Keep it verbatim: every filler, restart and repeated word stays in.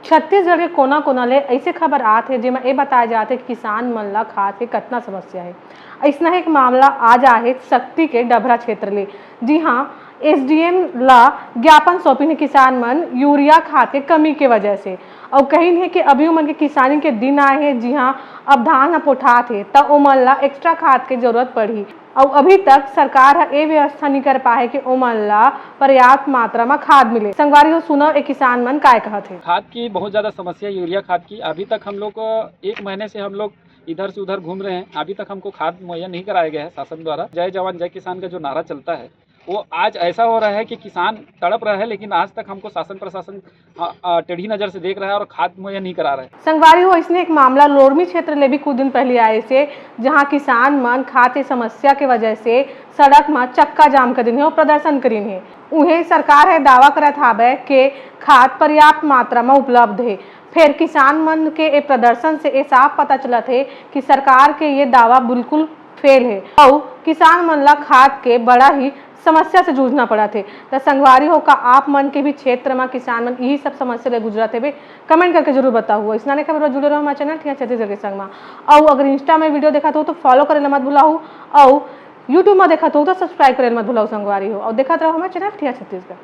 छत्तीसगढ़ के कोना-कोना ले अइसे खबर आत हे, जेमा ए बताए जात हे कि किसान मन ला खाद के कतना समस्या हे। अइसना एक मामला आज आए हे सक्ती के डभरा क्षेत्र ले। जी हाँ, एसडीएम ला ज्ञापन सौंपिन हे किसान मन यूरिया खाद के कमी के वजह से। अउ कहिन हे कि अभी ओमन के किसानी के दिन आए हे, जिहां अब धान ह पोठात हे, त ओमन ला एक्स्ट्रा खाद के जरूरत पड़ही। अउ अभी तक सरकार ह ए व्यवस्था नइ कर पाए हे कि ओमन ला पर्याप्त मात्रा म खाद मिले। संगवारी हो, सुनव ए किसान मन काय कहत हे। खाद की बहुत ज़्यादा समस्या है, यूरिया खाद की। अभी तक हम लोग, एक महीने से हम लोग इधर से उधर घूम रहे हैं, अभी तक हमको खाद मुहैया नहीं कराया गया है शासन द्वारा। जय जवान जय किसान का जो नारा चलता है, वो आज ऐसा हो रहा है कि किसान तड़प रहा है, लेकिन आज तक हमको शासन प्रशासन, अ, अ, टेढ़ी नज़र से देख रहा है और खाद मुहैया नहीं करा रहा है। संगवारी हो, अइसने एक मामला लोरमी क्षेत्र ले भी कुछ दिन पहले आए से, जहां किसान मन खाद के समस्या के वजह से सड़क म चक्का जाम कर दिन हे और प्रदर्शन करिन हे। उहें सरकार ह दावा करत हावय के खाद पर्याप्त मात्रा म उपलब्ध हे, फेर किसान मन के ए प्रदर्शन से ए साफ पता चलत हे कि सरकार के ये दावा बिल्कुल फेल हे अउ किसान मन ला खाद के बड़ा ही समस्या से जूझना पड़त हे। त संगवारी हो, का आप मन के भी क्षेत्र म किसान मन इही सब समस्या ले गुजरत हेबे? कमेंट करके जरूर बताहू। अइसना ने खबर बर जुड़े रहो हमारे चैनल ठिया छत्तीसगढ़ के संग म। अउ अगर इंस्टा में वीडियो देखत हो तो फॉलो करे ला मत भुलाहू, अउ यूट्यूब में देखत हो तो सब्सक्राइब करे ला मत भुलाहू संगवारी हो, अउ देखत रहो हमारे चैनल ठिया छत्तीसगढ़।